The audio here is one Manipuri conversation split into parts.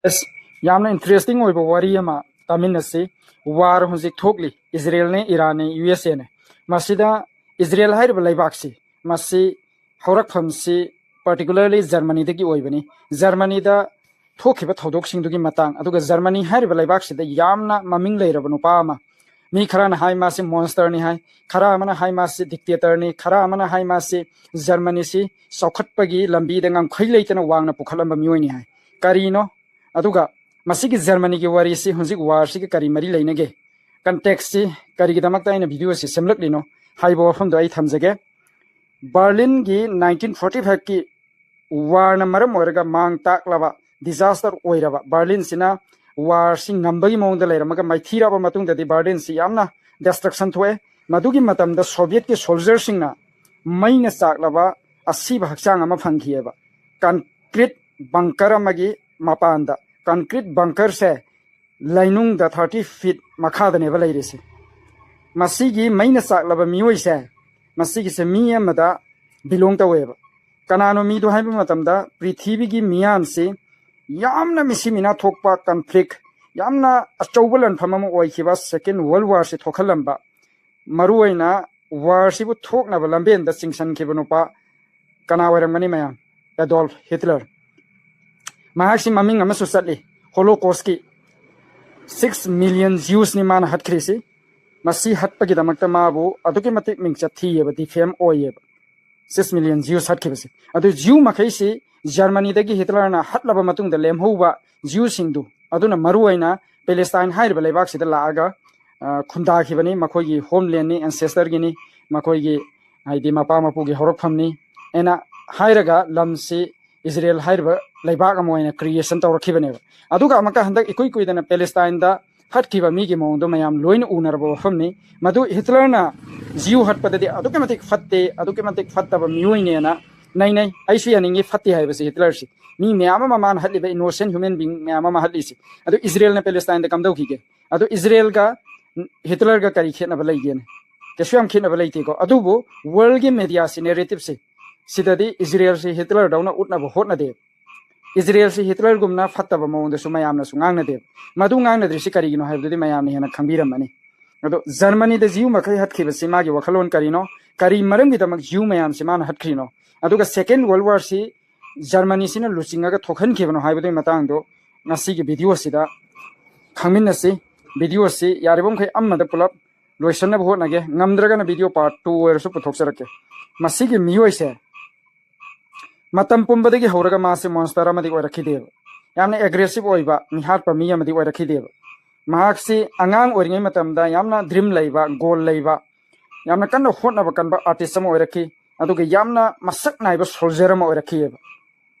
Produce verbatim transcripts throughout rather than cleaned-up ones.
ꯑꯁ, ꯌꯥꯝꯅ ꯏꯟꯇꯔꯦꯁꯇꯤꯡ ꯑꯣꯏꯕ ꯋꯥꯔꯤ ꯑꯃ ꯇꯥꯃꯤꯟꯅꯁꯤ꯫ ꯋꯥꯔ ꯍꯧꯖꯤꯛ ꯊꯣꯛꯂꯤ, ꯏꯖꯔꯦꯜꯅꯦ, ꯏꯔꯥꯟꯅꯦ, ꯌꯨ ꯑꯦꯁ ꯑꯦꯅꯦ꯫ ꯃꯁꯤꯗ ꯏꯖꯔꯦꯜ ꯍꯥꯏꯔꯤꯕ ꯂꯩꯕꯥꯛꯁꯤ, ꯃꯁꯤ ꯍꯧꯔꯛꯐꯝꯁꯤ ꯄꯥꯔꯇꯤꯀꯨꯂꯔꯂꯤ ꯖꯔꯃꯅꯤꯗꯒꯤ ꯑꯣꯏꯕꯅꯤ꯫ ꯖꯔꯃꯅꯤꯗ ꯊꯣꯛꯈꯤꯕ ꯊꯧꯗꯣꯛꯁꯤꯡꯗꯨꯒꯤ ꯃꯇꯥꯡ, ꯑꯗꯨꯒ ꯖꯔꯃꯅꯤ ꯍꯥꯏꯔꯤꯕ ꯂꯩꯕꯥꯛꯁꯤꯗ ꯌꯥꯝꯅ ꯃꯃꯤꯡ ꯂꯩꯔꯕ ꯅꯨꯄꯥ ꯑꯃ, ꯃꯤ ꯈꯔꯅ ꯍꯥꯏ ꯃꯥꯁꯤ ꯃꯣꯟꯁꯇꯔꯅꯤ ꯍꯥꯏ, ꯈꯔ ꯑꯃꯅ ꯍꯥꯏ ꯃꯥꯁꯤ ꯗꯤꯛꯇꯦꯇꯔꯅꯤ, ꯈꯔ ꯑꯃꯅ ꯍꯥꯏ ꯃꯥꯁꯤ ꯖꯔꯃꯅꯤꯁꯤ ꯆꯥꯎꯈꯠꯄꯒꯤ ꯂꯝꯕꯤꯗ ꯉꯝꯈꯩ ꯂꯩꯇꯅ ꯋꯥꯡꯅ ꯄꯨꯈꯠꯂꯝꯕ ꯃꯤꯑꯣꯏꯅꯤ ꯍꯥꯏ꯫ ꯀꯔꯤꯅꯣ? ꯑꯗꯨꯒ ꯃꯁꯤꯒꯤ ꯖꯔꯃꯅꯤꯒꯤ ꯋꯥꯔꯤꯁꯤ ꯍꯧꯖꯤꯛ ꯋꯥꯔꯁꯤꯒ ꯀꯔꯤ ꯃꯔꯤ ꯂꯩꯅꯒꯦ? ꯀꯟꯇꯦꯛꯁꯁꯤ ꯀꯔꯤꯒꯤꯗꯃꯛꯇ ꯑꯩꯅ ꯚꯤꯗꯤꯑꯣ ꯑꯁꯤ ꯁꯦꯝꯂꯛꯂꯤꯅꯣ ꯍꯥꯏꯕ ꯋꯥꯐꯝꯗꯣ ꯑꯩ ꯊꯝꯖꯒꯦ꯫ ꯕꯔꯂꯤꯟꯒꯤ ꯅꯥꯏꯟꯇꯤꯟ ꯐꯣꯔꯇꯤ ꯐꯥꯏꯚꯀꯤ ꯋꯥꯔꯅ ꯃꯔꯝ ꯑꯣꯏꯔꯒ ꯃꯥꯡ ꯇꯥꯛꯂꯕ, ꯗꯤꯖꯥꯁꯇꯔ ꯑꯣꯏꯔꯕ ꯕꯔꯂꯤꯟꯁꯤꯅ ꯋꯥꯔꯁꯤ ꯉꯝꯕꯒꯤ ꯃꯑꯣꯡꯗ ꯂꯩꯔꯝꯃꯒ, ꯃꯥꯏꯊꯤꯔꯛꯑꯕ ꯃꯇꯨꯡꯗꯗꯤ ꯕꯔꯂꯤꯟꯁꯤ ꯌꯥꯝꯅ ꯗꯦꯁꯇ꯭ꯔꯛꯁꯟ ꯊꯣꯛꯑꯦ꯫ ꯃꯗꯨꯒꯤ ꯃꯇꯝꯗ ꯁꯣꯚꯤꯌꯦꯠꯀꯤ ꯁꯣꯜꯖꯔꯁꯤꯡꯅ ꯃꯩꯅ ꯆꯥꯛꯂꯕ ꯑꯁꯤꯕ ꯍꯛꯆꯥꯡ ꯑꯃ ꯐꯪꯈꯤꯑꯕ, ꯀꯟꯀ꯭ꯔꯤꯠ ꯕꯪꯀꯔ ꯑꯃꯒꯤ ꯃꯄꯥꯟꯗ꯫ ꯀꯟꯀ꯭ꯔꯤꯠ ꯕꯪꯀꯔꯁꯦ ꯂꯩꯅꯨꯡꯗ ꯊꯥꯔꯇꯤ ꯐꯤꯠ ꯃꯈꯥꯗꯅꯦꯕ ꯂꯩꯔꯤꯁꯦ꯫ ꯃꯁꯤꯒꯤ ꯃꯩꯅ ꯆꯥꯛꯂꯕ ꯃꯤꯑꯣꯏꯁꯦ, ꯃꯁꯤꯒꯤꯁꯦ ꯃꯤ ꯑꯃꯗ ꯕꯤꯂꯣꯡ ꯇꯧꯋꯦꯕ꯫ ꯀꯅꯥꯅꯣ ꯃꯤꯗꯣ ꯍꯥꯏꯕ ꯃꯇꯝꯗ, ꯄ꯭ꯔꯤꯊꯤꯕꯤꯒꯤ ꯃꯤꯌꯥꯝꯁꯤ ꯌꯥꯝꯅ ꯃꯤꯁꯤ ꯃꯤꯅꯥ ꯊꯣꯛꯄ ꯀꯟꯐ꯭ꯂꯤꯛ, ꯌꯥꯝꯅ ꯑꯆꯧꯕ ꯂꯥꯟꯐꯝ ꯑꯃ ꯑꯣꯏꯈꯤꯕ ꯁꯦꯀꯦꯟ ꯋꯥꯔꯜ ꯋꯥꯔꯁꯤ ꯊꯣꯛꯍꯜꯂꯝꯕ, ꯃꯔꯨꯑꯣꯏꯅ ꯋꯥꯔꯁꯤꯕꯨ ꯊꯣꯛꯅꯕ ꯂꯝꯕꯦꯟꯗ ꯆꯤꯡꯁꯤꯟꯈꯤꯕ ꯅꯨꯄꯥ ꯀꯅꯥ ꯑꯣꯏꯔꯝꯒꯅꯤ ꯃꯌꯥꯝ? Adolf Hitler. ꯃꯍꯥꯛꯁꯤ ꯃꯃꯤꯡ ꯑꯃꯁꯨ ꯆꯠꯂꯤ, ꯍꯣꯂꯣꯀꯣꯁꯀꯤ꯫ ꯁꯤꯛꯁ ꯃꯤꯂꯤꯌꯟ ꯖ꯭ꯌꯨꯁꯅꯤ ꯃꯥꯅ ꯍꯠꯈ꯭ꯔꯤꯁꯤ꯫ ꯃꯁꯤ ꯍꯠꯄꯒꯤꯗꯃꯛꯇ ꯃꯥꯕꯨ ꯑꯗꯨꯛꯀꯤ ꯃꯇꯤꯛ ꯃꯤꯡꯆꯠ ꯊꯤꯌꯦꯕ, ꯗꯤꯐꯦꯝ ꯑꯣꯏꯌꯦꯕ꯫ ꯁꯤꯛꯁ ꯃꯤꯂꯤꯌꯟ ꯖ꯭ꯌꯨꯁ ꯍꯠꯈꯤꯕꯁꯤ꯫ ꯑꯗꯨ ꯖ꯭ꯌꯨ ꯃꯈꯩꯁꯤ ꯖꯔꯃꯅꯤꯗꯒꯤ ꯍꯤꯠꯂꯔꯅ ꯍꯠꯂꯕ ꯃꯇꯨꯡꯗ ꯂꯦꯝꯍꯧꯕ ꯖ꯭ꯌꯨꯁꯤꯡꯗꯨ, ꯑꯗꯨꯅ ꯃꯔꯨꯑꯣꯏꯅ ꯄꯦꯂꯦꯁꯇꯥꯏꯟ ꯍꯥꯏꯔꯤꯕ ꯂꯩꯕꯥꯛꯁꯤꯗ ꯂꯥꯛꯑꯒ, ꯑ, ꯈꯨꯟꯗꯥꯈꯤꯕꯅꯤ꯫ ꯃꯈꯣꯏꯒꯤ ꯍꯣꯝꯂꯦꯟꯅꯤ, ꯑꯦꯟꯁꯦꯁꯇꯔꯒꯤꯅꯤ, ꯃꯈꯣꯏꯒꯤ, ꯍꯥꯏꯗꯤ, ꯃꯄꯥ ꯃꯄꯨꯒꯤ ꯍꯧꯔꯛꯐꯝꯅꯤ ꯍꯥꯏꯅ ꯍꯥꯏꯔꯒ ꯂꯝꯁꯤ ꯏꯖꯔꯦꯜ ꯍꯥꯏꯔꯤꯕ ꯂꯩꯕꯥꯛ ꯑꯃ ꯑꯣꯏꯅ ꯀ꯭ꯔꯤꯌꯦꯁꯟ ꯇꯧꯔꯛꯈꯤꯕꯅꯦꯕ꯫ ꯑꯗꯨꯒ ꯑꯃꯨꯛꯀ ꯍꯟꯗꯛ ꯏꯀꯨꯏ ꯀꯨꯏꯗꯅ ꯄꯦꯂꯦꯁꯇꯥꯏꯟꯗ ꯍꯠꯈꯤꯕ ꯃꯤꯒꯤ ꯃꯑꯣꯡꯗꯣ ꯃꯌꯥꯝ ꯂꯣꯏꯅ ꯎꯅꯔꯕ ꯋꯥꯐꯝꯅꯤ꯫ ꯃꯗꯨ ꯍꯤꯠꯂꯔꯅ ꯖ꯭ꯌꯨ ꯍꯠꯄꯗꯗꯤ ꯑꯗꯨꯛꯀꯤ ꯃꯇꯤꯛ ꯐꯠꯇꯦ, ꯑꯗꯨꯛꯀꯤ ꯃꯇꯤꯛ ꯐꯠꯇꯕ ꯃꯤꯑꯣꯏꯅꯦꯅ ꯅꯩꯅꯩ꯫ ꯑꯩꯁꯨ ꯌꯥꯅꯤꯡꯉꯤ ꯐꯠꯇꯦ ꯍꯥꯏꯕꯁꯤ ꯍꯤꯠꯂꯔꯁꯤ꯫ ꯃꯤ ꯃꯌꯥꯝ ꯑꯃ ꯃꯥꯅ ꯍꯠꯂꯤꯕ, ꯏꯅꯣꯁꯦꯟ ꯍ꯭ꯌꯨꯃꯦꯟ ꯕꯤꯡ ꯃꯌꯥꯝ ꯑꯃ ꯍꯠꯂꯤꯁꯤ꯫ ꯑꯗꯨ ꯏꯖꯔꯦꯜꯅ ꯄꯦꯂꯦꯁꯇꯥꯏꯟꯗ ꯀꯝꯗꯧꯈꯤꯒꯦ? ꯑꯗꯨ ꯏꯖꯔꯦꯜꯒ ꯍꯤꯠꯂꯔꯒ ꯀꯔꯤ ꯈꯦꯠꯅꯕ ꯂꯩꯒꯦꯅꯦ? ꯀꯩꯁꯨ ꯌꯥꯝ ꯈꯦꯠꯅꯕ ꯂꯩꯇꯦꯀꯣ꯫ ꯑꯗꯨꯕꯨ ꯋꯥꯔꯜꯒꯤ ꯃꯦꯗꯤꯌꯥꯁꯤ, ꯅꯦꯔꯦꯇꯤꯞꯁꯤ, ꯁꯤꯗꯗꯤ ꯏꯖꯔꯦꯜꯁꯤ ꯍꯤꯠꯂꯔꯗꯧꯅ ꯎꯠꯅꯕ ꯍꯣꯠꯅꯗꯦ꯫ ꯏꯖꯔꯦꯜꯁꯤ ꯍꯤꯇꯂꯔꯒꯨꯝꯅ ꯐꯠꯇꯕ ꯃꯑꯣꯡꯗꯁꯨ ꯃꯌꯥꯝꯅꯁꯨ ꯉꯥꯡꯅꯗꯦꯕ꯫ ꯃꯗꯨ ꯉꯥꯡꯅꯗ꯭ꯔꯤꯁꯤ ꯀꯔꯤꯒꯤꯅꯣ ꯍꯥꯏꯕꯗꯨꯗꯤ ꯃꯌꯥꯝꯅ ꯍꯦꯟꯅ ꯈꯪꯕꯤꯔꯝꯃꯅꯤ꯫ ꯑꯗꯣ ꯖꯔꯃꯅꯤꯗ ꯖꯤꯌꯨ ꯃꯈꯩ ꯍꯥꯠꯈꯤꯕꯁꯤ ꯃꯥꯒꯤ ꯋꯥꯈꯜꯂꯣꯟ ꯀꯔꯤꯅꯣ, ꯀꯔꯤ ꯃꯔꯝꯒꯤꯗꯃꯛ ꯖꯤꯌꯨ ꯃꯌꯥꯝꯁꯤ ꯃꯥꯅ ꯍꯥꯠꯈ꯭ꯔꯤꯅꯣ, ꯑꯗꯨꯒ ꯁꯦꯀꯦꯟ ꯋꯥꯔꯜ ꯋꯥꯔꯁꯤ ꯖꯔꯃꯅꯤꯁꯤꯅ ꯂꯨꯆꯤꯡꯉꯒ ꯊꯣꯛꯍꯟꯈꯤꯕꯅꯣ ꯍꯥꯏꯕꯗꯨꯒꯤ ꯃꯇꯥꯡꯗꯣ ꯉꯁꯤꯒꯤ ꯚꯤꯗꯤꯑꯣꯁꯤꯗ ꯈꯪꯃꯤꯟꯅꯁꯤ꯫ ꯚꯤꯗꯤꯑꯣꯁꯤ ꯌꯥꯔꯤꯕ ꯃꯈꯩ ꯑꯃꯗ ꯄꯨꯂꯞ ꯂꯣꯏꯁꯤꯟꯅꯕ ꯍꯣꯠꯅꯒꯦ, ꯉꯝꯗ꯭ꯔꯒꯅ ꯚꯤꯗꯤꯑꯣ ꯄꯥꯔꯠ ꯇꯨ ꯑꯣꯏꯔꯁꯨ ꯄꯨꯊꯣꯛꯆꯔꯛꯀꯦ꯫ ꯃꯁꯤꯒꯤ ꯃꯤꯑꯣꯏꯁꯦ ꯃꯇꯝ ꯄꯨꯝꯕꯗꯒꯤ ꯍꯧꯔꯒ ꯃꯥꯁꯦ ꯃꯣꯟꯁꯇꯔ ꯑꯃꯗꯤ ꯑꯣꯏꯔꯛꯈꯤꯗꯦꯕ꯫ ꯌꯥꯝꯅ ꯑꯦꯒ꯭ꯔꯦꯁꯤꯞ ꯑꯣꯏꯕ, ꯃꯤꯍꯥꯠꯄ ꯃꯤ ꯑꯃꯗꯤ ꯑꯣꯏꯔꯛꯈꯤꯗꯦꯕ꯫ ꯃꯍꯥꯛꯁꯤ ꯑꯉꯥꯡ ꯑꯣꯏꯔꯤꯉꯩ ꯃꯇꯝꯗ ꯌꯥꯝꯅ ꯗ꯭ꯔꯤꯝ ꯂꯩꯕ, ꯒꯣꯜ ꯂꯩꯕ, ꯌꯥꯝꯅ ꯀꯟꯅ ꯍꯣꯠꯅꯕ ꯀꯟꯕ ꯑꯥꯔꯇꯤꯁ ꯑꯃ ꯑꯣꯏꯔꯛꯈꯤ꯫ ꯑꯗꯨꯒ ꯌꯥꯝꯅ ꯃꯁꯛ ꯅꯥꯏꯕ ꯁꯣꯜꯖꯔ ꯑꯃ ꯑꯣꯏꯔꯛꯈꯤꯑꯕ꯫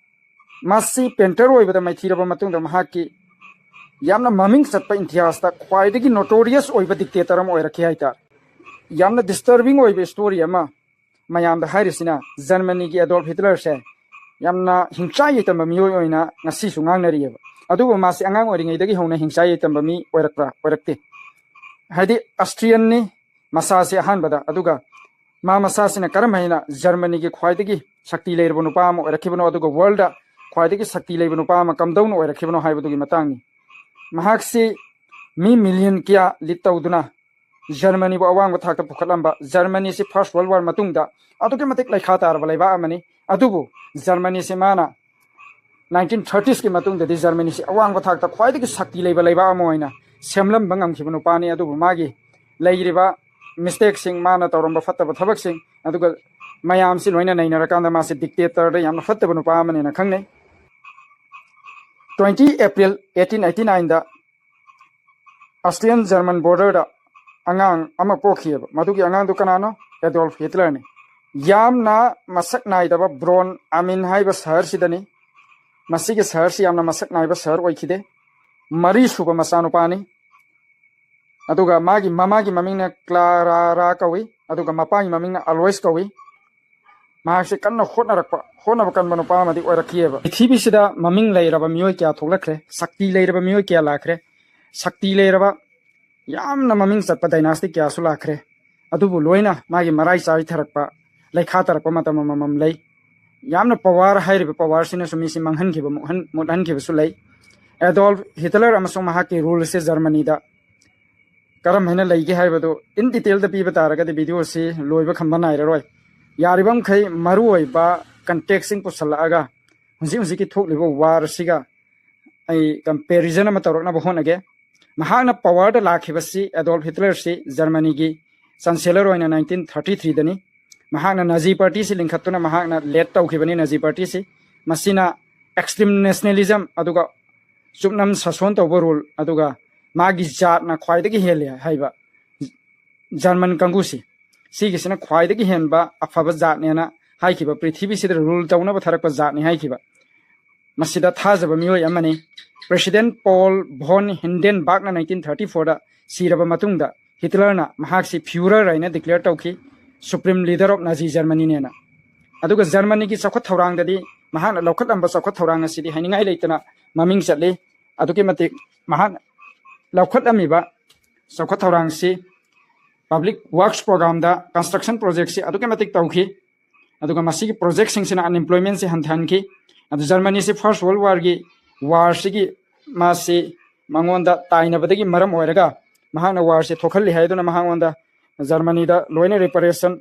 ꯃꯁꯤ ꯄꯦꯟꯇꯔ ꯑꯣꯏꯕꯗ ꯃꯥꯏꯊꯤꯔꯕ ꯃꯇꯨꯡꯗ ꯃꯍꯥꯛꯀꯤ ꯌꯥꯝꯅ ꯃꯃꯤꯡ ꯆꯠꯄ ꯏꯇꯤꯍꯥꯁꯇ ꯈ꯭ꯋꯥꯏꯗꯒꯤ ꯅꯣꯇꯣꯔꯤꯌꯁ ꯑꯣꯏꯕ ꯗꯤꯛꯇꯦꯇꯔ ꯑꯃ ꯑꯣꯏꯔꯛꯈꯤ ꯍꯥꯏꯇꯥꯔꯦ꯫ ꯌꯥꯝꯅ ꯗꯤꯁꯇꯔꯕꯤꯡ ꯑꯣꯏꯕ ꯁ꯭ꯇꯣꯔꯤ ꯑꯃ ꯃꯌꯥꯝꯗ ꯍꯥꯏꯔꯤꯁꯤꯅ, ꯖꯔꯃꯅꯤꯒꯤ ꯑꯦꯗꯣꯜꯐ ꯍꯤꯇꯂꯔꯁꯦ ꯌꯥꯝꯅ ꯍꯤꯡꯆꯥꯏ ꯌꯩꯇꯝꯕ ꯃꯤꯑꯣꯏ ꯑꯣꯏꯅ ꯉꯁꯤꯁꯨ ꯉꯥꯡꯅꯔꯤꯑꯕ꯫ ꯑꯗꯨꯕꯨ ꯃꯥꯁꯤ ꯑꯉꯥꯡ ꯑꯣꯏꯔꯤꯉꯩꯗꯒꯤ ꯍꯧꯅ ꯍꯤꯡꯆꯥꯏ ꯌꯩꯇꯝꯕ ꯃꯤ ꯑꯣꯏꯔꯛꯄ꯭ꯔꯥ? ꯑꯣꯏꯔꯛꯇꯦ꯫ ꯍꯥꯏꯗꯤ ꯑꯁꯇ꯭ꯔꯤꯌꯟꯅꯤ ꯃꯁꯥꯁꯤ ꯑꯍꯥꯟꯕꯗ, ꯑꯗꯨꯒ ꯃꯥ ꯃꯁꯥꯁꯤꯅ ꯀꯔꯝ ꯍꯥꯏꯅ ꯖꯔꯃꯅꯤꯒꯤ ꯈ꯭ꯋꯥꯏꯗꯒꯤ ꯁꯛꯇꯤ ꯂꯩꯔꯕ ꯅꯨꯄꯥ ꯑꯃ ꯑꯣꯏꯔꯛꯈꯤꯕꯅꯣ, ꯑꯗꯨꯒ ꯋꯥꯔꯜꯗ ꯈ꯭ꯋꯥꯏꯗꯒꯤ ꯁꯛꯇꯤ ꯂꯩꯕ ꯅꯨꯄꯥ ꯑꯃ ꯀꯝꯗꯧꯅ ꯑꯣꯏꯔꯛꯈꯤꯕꯅꯣ ꯍꯥꯏꯕꯗꯨꯒꯤ ꯃꯇꯥꯡꯅꯤ꯫ ꯃꯍꯥꯛꯁꯤ ꯃꯤ ꯃꯤꯂꯤꯌꯟ ꯀꯌꯥ ꯂꯤꯠ ꯇꯧꯗꯨꯅ ꯖꯔꯃꯅꯤꯕꯨ ꯑꯋꯥꯡꯕ ꯊꯥꯛꯇ ꯄꯨꯈꯠꯂꯝꯕ, ꯖꯔꯃꯅꯤꯁꯤ ꯐꯥꯔꯁ ꯋꯥꯔꯜ ꯋꯥꯔ ꯃꯇꯨꯡꯗ ꯑꯗꯨꯛꯀꯤ ꯃꯇꯤꯛ ꯂꯩꯈꯥ ꯇꯥꯔꯕ ꯂꯩꯕꯥꯛ ꯑꯃꯅꯤ꯫ ꯑꯗꯨꯕꯨ ꯖꯔꯃꯅꯤꯁꯤ ꯃꯥꯅ ꯅꯥꯏꯟꯇꯤꯟ ꯊꯥꯔꯇꯤꯁꯀꯤ ꯃꯇꯨꯡꯗꯗꯤ ꯖꯔꯃꯅꯤꯁꯤ ꯑꯋꯥꯡꯕ ꯊꯥꯛꯇ ꯈ꯭ꯋꯥꯏꯗꯒꯤ ꯁꯛꯇꯤ ꯂꯩꯕ ꯂꯩꯕꯥꯛ ꯑꯃ ꯑꯣꯏꯅ ꯁꯦꯝꯂꯝꯕ ꯉꯝꯈꯤꯕ ꯅꯨꯄꯥꯅꯤ꯫ ꯑꯗꯨꯕꯨ ꯃꯥꯒꯤ ꯂꯩꯔꯤꯕ ꯃꯤꯁꯇꯦꯛꯁꯤꯡ, ꯃꯥꯅ ꯇꯧꯔꯝꯕ ꯐꯠꯇꯕ ꯊꯕꯛꯁꯤꯡ, ꯑꯗꯨꯒ ꯃꯌꯥꯝꯁꯤ ꯂꯣꯏꯅ ꯅꯩꯅꯔꯀꯥꯟꯗ ꯃꯥꯁꯤ ꯗꯤꯛꯇꯦꯇꯔꯗ ꯌꯥꯝꯅ ꯐꯠꯇꯕ ꯅꯨꯄꯥ ꯑꯃꯅꯦꯅ ꯈꯪꯅꯩ꯫ ꯇ꯭ꯋꯦꯟꯇꯤ ꯑꯦꯄ꯭ꯔꯤꯜ ꯑꯩꯠꯇꯤꯟ ꯑꯩꯠꯇꯤ ꯅꯥꯏꯟꯗ ꯑꯁꯇ꯭ꯔꯤꯌꯟ ꯖꯔꯃꯟ ꯕꯣꯔꯗꯔꯗ ꯑꯉꯥꯡ ꯑꯃ ꯄꯣꯛꯈꯤꯑꯕ꯫ ꯃꯗꯨꯒꯤ ꯑꯉꯥꯡꯗꯨ ꯀꯅꯥꯅꯣ? ꯑꯦꯗꯣꯜꯐ ꯍꯤꯇꯂꯔꯅꯤ꯫ ꯌꯥꯝꯅ ꯃꯁꯛ ꯅꯥꯏꯗꯕ ꯕ꯭ꯔꯣꯟ ꯑꯃꯤꯟ ꯍꯥꯏꯕ ꯁꯍꯔꯁꯤꯗꯅꯤ ꯃꯁꯤꯒꯤ ꯁꯍꯔꯁꯤ ꯌꯥꯝꯅ ꯃꯁꯛ ꯅꯥꯏꯕ ꯁꯍꯔ ꯑꯣꯏꯈꯤꯗꯦ꯫ ꯃꯔꯤ ꯁꯨꯕ ꯃꯆꯥꯅꯨꯄꯥꯅꯤ꯫ ꯑꯗꯨꯒ ꯃꯥꯒꯤ ꯃꯃꯥꯒꯤ ꯃꯃꯤꯡꯅ ꯀ꯭ꯂꯥꯔꯥꯔꯥ ꯀꯧꯏ, ꯑꯗꯨꯒ ꯃꯄꯥꯒꯤ ꯃꯃꯤꯡꯅ ꯑꯂꯣꯏꯁ ꯀꯧꯏ꯫ ꯃꯍꯥꯛꯁꯦ ꯀꯟꯅ ꯍꯣꯠꯅꯔꯛꯄ, ꯍꯣꯠꯅꯕ ꯀꯟꯕ ꯅꯨꯄꯥ ꯑꯃꯗꯤ ꯑꯣꯏꯔꯛꯈꯤꯑꯕ꯫ ꯄ꯭ꯔꯤꯊꯤꯕꯤꯁꯤꯗ ꯃꯃꯤꯡ ꯂꯩꯔꯕ ꯃꯤꯑꯣꯏ ꯀꯌꯥ ꯊꯣꯛꯂꯛꯈ꯭ꯔꯦ, ꯁꯛꯇꯤ ꯂꯩꯔꯕ ꯃꯤꯑꯣꯏ ꯀꯌꯥ ꯂꯥꯛꯈ꯭ꯔꯦ, ꯁꯛꯇꯤ ꯂꯩꯔꯕ ꯌꯥꯝꯅ ꯃꯃꯤꯡ ꯆꯠꯄ ꯗꯥꯏꯅꯥꯁꯇꯤ ꯀꯌꯥꯁꯨ ꯂꯥꯛꯈ꯭ꯔꯦ꯫ ꯑꯗꯨꯕꯨ ꯂꯣꯏꯅ ꯃꯥꯒꯤ ꯃꯔꯥꯏ ꯆꯥꯏꯊꯔꯛꯄ, ꯂꯩꯈꯥ ꯇꯥꯔꯛꯄ ꯃꯇꯝ ꯑꯃꯃꯝ ꯂꯩ꯫ ꯌꯥꯝꯅ ꯄꯋꯥꯔ ꯍꯥꯏꯔꯤꯕ ꯄꯋꯥꯔꯁꯤꯅꯁꯨ ꯃꯤꯁꯤ ꯃꯥꯡꯍꯟꯈꯤꯕ, ꯃꯨꯠꯍꯟ-, ꯃꯨꯠꯍꯟꯈꯤꯕꯁꯨ ꯂꯩ꯫ ꯑꯦꯗꯣꯜꯐ ꯍꯤꯇꯂꯔ ꯑꯃꯁꯨꯡ ꯃꯍꯥꯛꯀꯤ ꯔꯨꯜꯁꯦ ꯖꯔꯃꯅꯤꯗ ꯀꯔꯝ ꯍꯥꯏꯅ ꯂꯩꯒꯦ ꯍꯥꯏꯕꯗꯨ ꯏꯟ ꯗꯤꯇꯦꯜꯗ ꯄꯤꯕ ꯇꯥꯔꯒꯗꯤ ꯚꯤꯗꯤꯑꯣꯁꯤ ꯂꯣꯏꯕ ꯈꯝꯕ ꯅꯥꯏꯔꯔꯣꯏ꯫ ꯌꯥꯔꯤꯕ ꯃꯈꯩ ꯃꯔꯨꯑꯣꯏꯕ ꯀꯟꯇꯦꯛꯁꯁꯤꯡ ꯄꯨꯁꯜꯂꯛꯑꯒ ꯍꯧꯖꯤꯛ ꯍꯧꯖꯤꯛꯀꯤ ꯊꯣꯛꯂꯤꯕ ꯋꯥꯔꯁꯤꯒ ꯑꯩ ꯀꯝꯄꯦꯔꯤꯖꯟ ꯑꯃ ꯇꯧꯔꯛꯅꯕ ꯍꯣꯠꯅꯒꯦ꯫ ꯃꯍꯥꯛꯅ ꯄꯋꯥꯔꯗ ꯂꯥꯛꯈꯤꯕꯁꯤ, ꯑꯦꯗꯣꯜꯐ ꯍꯤꯇꯂꯔꯁꯤ ꯖꯔꯃꯅꯤꯒꯤ ꯆꯥꯟꯁꯦꯂꯔ ꯑꯣꯏꯅ ꯅꯥꯏꯟꯇꯤꯟ ꯊꯥꯔꯇꯤ ꯊ꯭ꯔꯤꯗꯅꯤ꯫ ꯃꯍꯥꯛꯅ ꯅꯥꯖꯤ ꯄꯥꯔꯇꯤꯁꯤ ꯂꯤꯡꯈꯠꯇꯨꯅ ꯃꯍꯥꯛꯅ ꯂꯦꯠ ꯇꯧꯈꯤꯕꯅꯤ ꯅꯥꯖꯤ ꯄꯥꯔꯇꯤꯁꯤ꯫ ꯃꯁꯤꯅ ꯑꯦꯛꯁꯇ꯭ꯔꯤꯝ ꯅꯦꯁꯅꯦꯂꯤꯖꯝ, ꯑꯗꯨꯒ ꯆꯨꯞꯅꯝ ꯁꯥꯁꯣꯟ ꯇꯧꯕ ꯔꯨꯜ, ꯑꯗꯨꯒ ꯃꯥꯒꯤ ꯖꯥꯠꯅ ꯈ꯭ꯋꯥꯏꯗꯒꯤ ꯍꯦꯜꯂꯦ ꯍꯥꯏꯕ ꯖꯔꯃꯟ ꯀꯥꯡꯕꯨꯁꯤ, ꯁꯤꯒꯤꯁꯤꯅ ꯈ꯭ꯋꯥꯏꯗꯒꯤ ꯍꯦꯟꯕ ꯑꯐꯕ ꯖꯥꯠꯅꯦꯅ ꯍꯥꯏꯈꯤꯕ, ꯄ꯭ꯔꯤꯊꯤꯕꯤꯁꯤꯗ ꯔꯨꯜ ꯇꯧꯅꯕ ꯊꯥꯔꯛꯄ ꯖꯥꯠꯅꯤ ꯍꯥꯏꯈꯤꯕ꯫ ꯃꯁꯤꯗ ꯊꯥꯖꯕ ꯃꯤꯑꯣꯏ ꯑꯃꯅꯤ꯫ ꯄ꯭ꯔꯦꯁꯤꯗꯦꯟꯠ ꯄꯣꯜ ꯚꯣꯟ ꯍꯤꯟꯗꯦꯟꯕꯥꯛꯅ ꯅꯥꯏꯟꯇꯤꯟ ꯊꯥꯔꯇꯤ ꯐꯣꯔꯗ ꯁꯤꯔꯕ ꯃꯇꯨꯡꯗ ꯍꯤꯇꯂꯔꯅ ꯃꯍꯥꯛꯁꯤ ꯐ꯭ꯌꯨꯔꯔ ꯍꯥꯏꯅ ꯗꯤꯀ꯭ꯂꯦꯌꯔ ꯇꯧꯈꯤ, ꯁꯨꯄ꯭ꯔꯤꯝ ꯂꯤꯗꯔ ꯑꯣꯐ ꯅꯥꯖꯤ ꯖꯔꯃꯅꯤꯅꯦꯅ꯫ ꯑꯗꯨꯒ ꯖꯔꯃꯅꯤꯒꯤ ꯆꯥꯎꯈꯠ ꯊꯧꯔꯥꯡꯗꯗꯤ ꯃꯍꯥꯛꯅ ꯂꯧꯈꯠꯂꯝꯕ ꯆꯥꯎꯈꯠ ꯊꯧꯔꯥꯡ ꯑꯁꯤꯗꯤ ꯍꯥꯏꯅꯤꯡꯉꯥꯏ ꯂꯩꯇꯅ ꯃꯃꯤꯡ ꯆꯠꯂꯤ꯫ ꯑꯗꯨꯛꯀꯤ ꯃꯇꯤꯛ ꯃꯍꯥꯛꯅ ꯂꯧꯈꯠꯂꯝꯃꯤꯕ ꯆꯥꯎꯈꯠ ꯊꯧꯔꯥꯡꯁꯤ ꯄꯕ꯭ꯂꯤꯛ ꯋꯥꯔꯛꯁ ꯄ꯭ꯔꯣꯒ꯭ꯔꯥꯝꯗ ꯀꯟꯁꯇ꯭ꯔꯛꯁꯟ ꯄ꯭ꯔꯣꯖꯦꯛꯁꯤ ꯑꯗꯨꯛꯀꯤ ꯃꯇꯤꯛ ꯇꯧꯈꯤ꯫ ꯑꯗꯨꯒ ꯃꯁꯤꯒꯤ ꯄ꯭ꯔꯣꯖꯦꯛꯁꯤꯡꯁꯤꯅ ꯑꯟꯑꯦꯝꯄ꯭ꯂꯣꯏꯃꯦꯟꯁꯤ ꯍꯟꯊꯍꯟꯈꯤ꯫ ꯑꯗꯨ ꯖꯔꯃꯅꯤꯁꯤ ꯐꯥꯔꯁ ꯋꯥꯔꯜ ꯋꯥꯔꯒꯤ ꯋꯥꯔꯁꯤꯒꯤ ꯃꯥꯁꯤ ꯃꯉꯣꯟꯗ ꯇꯥꯏꯅꯕꯗꯒꯤ ꯃꯔꯝ ꯑꯣꯏꯔꯒ ꯃꯍꯥꯛꯅ ꯋꯥꯔꯁꯤ ꯊꯣꯛꯍꯜꯂꯤ ꯍꯥꯏꯗꯨꯅ ꯃꯍꯥꯛꯉꯣꯟꯗ ꯖꯔꯃꯅꯤꯗ ꯂꯣꯏꯅ ꯔꯤꯄꯔꯦꯁꯟ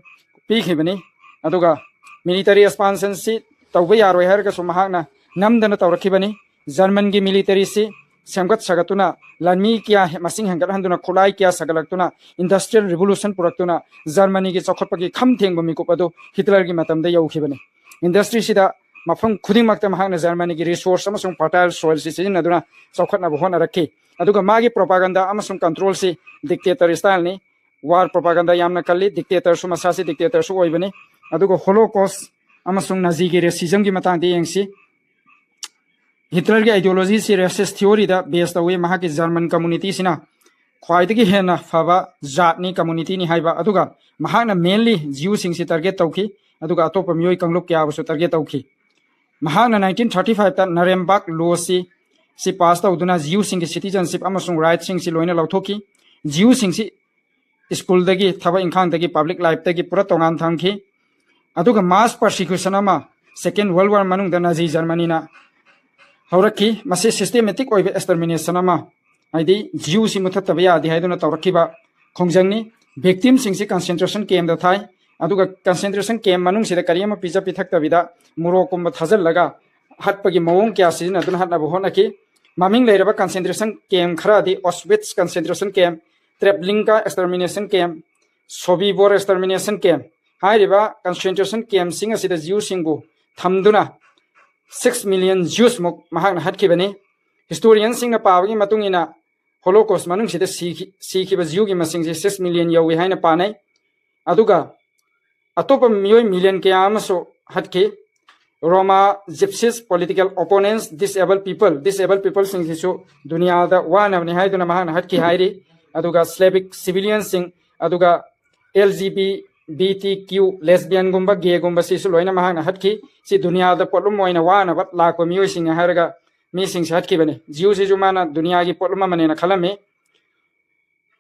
ꯄꯤꯈꯤꯕꯅꯤ꯫ ꯑꯗꯨꯒ ꯃꯤꯂꯤꯇꯔꯤ ꯑꯦꯛꯁꯄꯥꯟꯁꯟꯁꯤ ꯇꯧꯕ ꯌꯥꯔꯣꯏ ꯍꯥꯏꯔꯒꯁꯨ ꯃꯍꯥꯛꯅ ꯅꯝꯗꯅ ꯇꯧꯔꯛꯈꯤꯕꯅꯤ꯫ ꯖꯔꯃꯟꯒꯤ ꯃꯤꯂꯤꯇꯔꯤꯁꯤ ꯁꯦꯝꯒꯠ ꯁꯥꯒꯠꯇꯨꯅ, ꯂꯥꯟꯃꯤ ꯀꯌꯥ ꯍꯦ-, ꯃꯁꯤꯡ ꯍꯦꯟꯒꯠꯍꯟꯗꯨꯅ, ꯈꯨꯠꯂꯥꯏ ꯀꯌꯥ ꯁꯥꯒꯠꯂꯛꯇꯨꯅ, ꯏꯟꯗꯁꯇ꯭ꯔꯤꯌꯦꯜ ꯔꯤꯚꯣꯂꯨꯁꯟ ꯄꯨꯔꯛꯇꯨꯅ ꯖꯔꯃꯅꯤꯒꯤ ꯆꯥꯎꯈꯠꯄꯒꯤ ꯈꯝ ꯊꯦꯡꯕ ꯃꯤꯀꯨꯞ ꯑꯗꯨ ꯍꯤꯇꯂꯔꯒꯤ ꯃꯇꯝꯗ ꯌꯧꯈꯤꯕꯅꯤ꯫ ꯏꯟꯗꯁꯇ꯭ꯔꯤꯁꯤꯗ ꯃꯐꯝ ꯈꯨꯗꯤꯡꯃꯛꯇ ꯃꯍꯥꯛꯅ ꯖꯔꯃꯅꯤꯒꯤ ꯔꯤꯁꯣꯔꯁ ꯑꯃꯁꯨꯡ ꯐꯔꯇꯥꯏꯜ ꯁꯣꯏꯜꯁꯤ ꯁꯤꯖꯤꯟꯅꯗꯨꯅ ꯆꯥꯎꯈꯠꯅꯕ ꯍꯣꯠꯅꯔꯛꯈꯤ꯫ ꯑꯗꯨꯒ ꯃꯥꯒꯤ ꯄ꯭ꯔꯣꯄꯥꯒꯟꯗꯥ ꯑꯃꯁꯨꯡ ꯀꯟꯇ꯭ꯔꯣꯜꯁꯤ ꯗꯤꯛꯇꯦꯇꯔ ꯁ꯭ꯇꯥꯏꯜꯅꯤ꯫ ꯋꯥꯔ ꯄ꯭ꯔꯣꯄꯥꯒꯟꯗꯥ ꯌꯥꯝꯅ ꯀꯜꯂꯤ, ꯗꯤꯛꯇꯦꯇꯔꯁꯨ ꯃꯁꯥꯁꯤ ꯗꯤꯛꯇꯦꯇꯔꯁꯨ ꯑꯣꯏꯕꯅꯤ꯫ ꯑꯗꯨꯒ ꯍꯣꯂꯣꯀꯣꯁ ꯑꯃꯁꯨꯡ ꯅꯥꯖꯤꯒꯤ ꯔꯦꯁꯤꯖꯝꯒꯤ ꯃꯇꯥꯡꯗ ꯌꯦꯡꯁꯤ꯫ ꯍꯤꯇꯂꯔꯒꯤ ꯑꯥꯏꯗꯤꯌꯣꯂꯣꯖꯤꯁꯤ ꯔꯦꯁꯤꯁ ꯊꯤꯑꯣꯔꯤꯗ ꯕꯦꯁ ꯇꯧꯏ꯫ ꯃꯍꯥꯛꯀꯤ ꯖꯔꯃꯟ ꯀꯝꯃꯨꯅꯤꯇꯤꯁꯤꯅ ꯈ꯭ꯋꯥꯏꯗꯒꯤ ꯍꯦꯟꯅ ꯐꯕ ꯖꯥꯠꯅꯤ, ꯀꯝꯃꯨꯅꯤꯇꯤꯅꯤ ꯍꯥꯏꯕ, ꯑꯗꯨꯒ ꯃꯍꯥꯛꯅ ꯃꯦꯟꯂꯤ ꯖꯤꯌꯨꯁꯤꯡꯁꯤ ꯇꯥꯔꯒꯦꯠ ꯇꯧꯈꯤ, ꯑꯗꯨꯒ ꯑꯇꯣꯞꯄ ꯃꯤꯑꯣꯏ ꯀꯥꯡꯂꯨꯞ ꯀꯌꯥꯕꯨꯁꯨ ꯇꯥꯔꯒꯦꯠ ꯇꯧꯈꯤ꯫ ꯃꯍꯥꯛꯅ ꯅꯥꯏꯟꯇꯤꯟ ꯊꯥꯔꯇꯤ ꯐꯥꯏꯚꯇ ꯅꯔꯦꯝꯕꯥꯛ ꯂꯣꯁꯤ ꯁꯤ ꯄꯥꯁ ꯇꯧꯗꯨꯅ ꯖꯤꯌꯨꯁꯤꯡꯒꯤ ꯁꯤꯇꯤꯖꯟꯁꯤꯞ ꯑꯃꯁꯨꯡ ꯔꯥꯏꯠꯁꯤꯡꯁꯤ ꯂꯣꯏꯅ ꯂꯧꯊꯣꯛꯈꯤ꯫ ꯖꯤꯌꯨꯁꯤꯡꯁꯤ ꯁ꯭ꯀꯨꯜꯗꯒꯤ, ꯊꯕꯛ ꯏꯪꯈꯥꯡꯗꯒꯤ, ꯄꯕ꯭ꯂꯤꯛ ꯂꯥꯏꯐꯇꯒꯤ ꯄꯨꯔꯥ ꯇꯣꯉꯥꯟ ꯊꯝꯈꯤ꯫ ꯑꯗꯨꯒ ꯃꯥꯁ ꯄꯔꯁꯤꯀ꯭ꯌꯨꯁꯟ ꯑꯃ Second World War ꯃꯅꯨꯡꯗ Nazi Germanyꯅ ꯍꯧꯔꯛꯈꯤ꯫ ꯃꯁꯤ systematic ꯑꯣꯏꯕ extermination ꯑꯃ, ꯍꯥꯏꯗꯤ Jewꯁꯤ ꯃꯨꯊꯠꯇꯕ ꯌꯥꯗꯦ ꯍꯥꯏꯗꯨꯅ ꯇꯧꯔꯛꯈꯤꯕ ꯈꯣꯡꯖꯪꯅꯤ꯫ Victimꯁꯤꯡꯁꯤ concentration campꯇ ꯊꯥꯏ, ꯑꯗꯨꯒ concentration camp ꯃꯅꯨꯡꯁꯤꯗ ꯀꯔꯤ ꯑꯃ ꯄꯤꯖ ꯄꯤꯊꯛꯇꯕꯤꯗ ꯃꯣꯔꯣꯛꯀꯨꯝꯕ ꯊꯥꯖꯤꯜꯂꯒ ꯍꯠꯄꯒꯤ ꯃꯑꯣꯡ ꯀꯌꯥ ꯁꯤꯖꯤꯟꯅꯗꯨꯅ ꯍꯠꯅꯕ ꯍꯣꯠꯅꯈꯤ꯫ ꯃꯃꯤꯡ ꯂꯩꯔꯕ concentration camp ꯈꯔꯗꯤ Auschwitz concentration camp, Treblinka extermination camp, Sobibor extermination camp ꯍꯥꯏꯔꯤꯕ concentration campꯁꯤꯡ ꯑꯁꯤꯗ Jewꯁꯤꯡꯕꯨ ꯊꯝꯗꯨꯅ six million Jewsꯃꯨꯛ ꯃꯍꯥꯛꯅ ꯍꯠꯈꯤꯕꯅꯤ꯫ Historianꯁꯤꯡꯅ ꯄꯥꯕꯒꯤ ꯃꯇꯨꯡ ꯏꯟꯅ Holocaust ꯃꯅꯨꯡꯁꯤꯗ ꯁꯤꯈꯤ-, ꯁꯤꯈꯤꯕ Jewꯒꯤ ꯃꯁꯤꯡꯁꯤ six million ꯌꯧꯏ ꯍꯥꯏꯅ ꯄꯥꯅꯩ꯫ ꯑꯗꯨꯒ ꯑꯇꯣꯞꯄ ꯃꯤꯑꯣꯏ million ꯀꯌꯥ ꯑꯃꯁꯨ ꯍꯠꯈꯤ꯫ Roma, Gypsies, political opponents, disabled people, disabled peopleꯁꯤꯡꯁꯤꯁꯨ ꯗꯨꯅꯤꯌꯥꯗ ꯋꯥꯅꯕꯅꯤ ꯍꯥꯏꯗꯨꯅ ꯃꯍꯥꯛꯅ ꯍꯠꯈꯤ ꯍꯥꯏꯔꯤ꯫ ꯑꯗꯨꯒ Slavic civilianꯁꯤꯡ, ꯑꯗꯨꯒ L G B T Q, lesbianꯒꯨꯝꯕ, gayꯒꯨꯝꯕ ꯁꯤꯁꯨ ꯂꯣꯏꯅ ꯃꯍꯥꯛꯅ ꯍꯠꯈꯤ꯫ ꯁꯤ ꯗꯨꯅꯤꯌꯥꯗ ꯄꯣꯠꯂꯨꯝ ꯑꯣꯏꯅ ꯋꯥꯅꯕ ꯂꯥꯛꯄ ꯃꯤꯑꯣꯏꯁꯤꯡꯅꯤ ꯍꯥꯏꯔꯒ ꯃꯤꯁꯤꯡꯁꯦ ꯍꯠꯈꯤꯕꯅꯤ꯫ Jewꯁꯤꯁꯨ ꯃꯥꯅ ꯗꯨꯅꯤꯌꯥꯒꯤ ꯄꯣꯠꯂꯨꯝ ꯑꯃꯅꯦꯅ ꯈꯜꯂꯝꯃꯤ꯫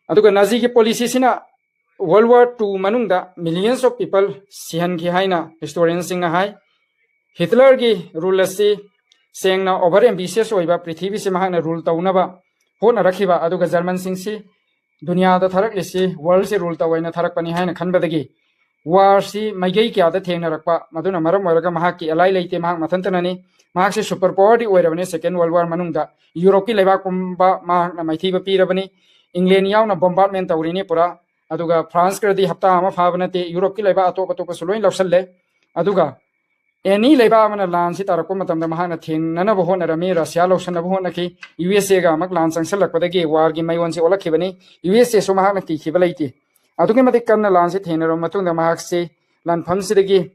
ꯑꯗꯨꯒ Naziꯒꯤ policyꯁꯤꯅ World War two ꯃꯅꯨꯡꯗ millions of people ꯁꯤꯍꯟꯈꯤ ꯍꯥꯏꯅ historianꯁꯤꯡꯅ ꯍꯥꯏ꯫ Hitlerꯒꯤ rule ꯑꯁꯤ ꯁꯦꯡꯅ over ambitious ꯑꯣꯏꯕ, ꯄ꯭ꯔꯤꯊꯤꯕꯤꯁꯤ ꯃꯍꯥꯛꯅ rule ꯇꯧꯅꯕ ꯍꯣꯠꯅꯔꯛꯈꯤꯕ, ꯑꯗꯨꯒ Germanꯁꯤꯡꯁꯤ ꯗꯨꯅꯤꯌꯥꯗ ꯊꯥꯔꯛꯂꯤꯁꯤ worldꯁꯤ rule ꯇꯧꯋꯦꯅ ꯊꯥꯔꯛꯄꯅꯤ ꯍꯥꯏꯅ ꯈꯟꯕꯗꯒꯤ warꯁꯤ ꯃꯥꯏꯀꯩ ꯀꯌꯥꯗ ꯊꯦꯡꯅꯔꯛꯄ, ꯃꯗꯨꯅ ꯃꯔꯝ ꯑꯣꯏꯔꯒ ꯃꯍꯥꯛꯀꯤ ally ꯂꯩꯇꯦ, ꯃꯍꯥꯛ ꯃꯊꯟꯇꯅꯅꯤ꯫ ꯃꯍꯥꯛꯁꯤ super powerꯗꯤ ꯑꯣꯏꯔꯕꯅꯤ Second World War ꯃꯅꯨꯡꯗ꯫ Europeꯀꯤ ꯂꯩꯕꯥꯛ ꯄꯨꯝꯕ ꯃꯍꯥꯛꯅ ꯃꯥꯏꯊꯤꯕ ꯄꯤꯔꯕꯅꯤ꯫ England ꯌꯥꯎꯅ bombardment ꯇꯧꯔꯤꯅꯤ ꯄꯨꯔꯥ꯫ ꯑꯗꯨꯒ Franceꯀꯗꯤ ꯍꯞꯇꯥ ꯑꯃ ꯐꯥꯕ ꯅꯠꯇꯦ, Europeꯀꯤ ꯂꯩꯕꯥꯛ ꯑꯇꯣꯞ ꯑꯇꯣꯞꯄꯁꯨ ꯂꯣꯏ ꯂꯧꯁꯜꯂꯦ꯫ ꯑꯗꯨꯒ any ꯂꯩꯕꯥꯛ ꯑꯃꯅ ꯂꯥꯟꯁꯤ ꯇꯥꯔꯛꯄ ꯃꯇꯝꯗ ꯃꯍꯥꯛꯅ ꯊꯦꯡꯅꯅꯕ ꯍꯣꯠꯅꯔꯝꯃꯤ, Russia ꯂꯧꯁꯟꯅꯕ ꯍꯣꯠꯅꯈꯤ, USAꯒ ꯑꯃꯨꯛ ꯂꯥꯟ ꯆꯪꯁꯤꯜꯂꯛꯄꯗꯒꯤ warꯒꯤ ꯃꯌꯣꯟꯁꯤ ꯑꯣꯜꯂꯛꯈꯤꯕꯅꯤ꯫ USAꯁꯨ ꯃꯍꯥꯛꯅ ꯀꯤꯈꯤꯕ ꯂꯩꯇꯦ꯫ ꯑꯗꯨꯛꯀꯤ ꯃꯇꯤꯛ ꯀꯟꯅ ꯂꯥꯟꯁꯤ ꯊꯦꯡꯅꯔꯕ ꯃꯇꯨꯡꯗ ꯃꯍꯥꯛꯁꯤ ꯂꯥꯟꯐꯝꯁꯤꯗꯒꯤ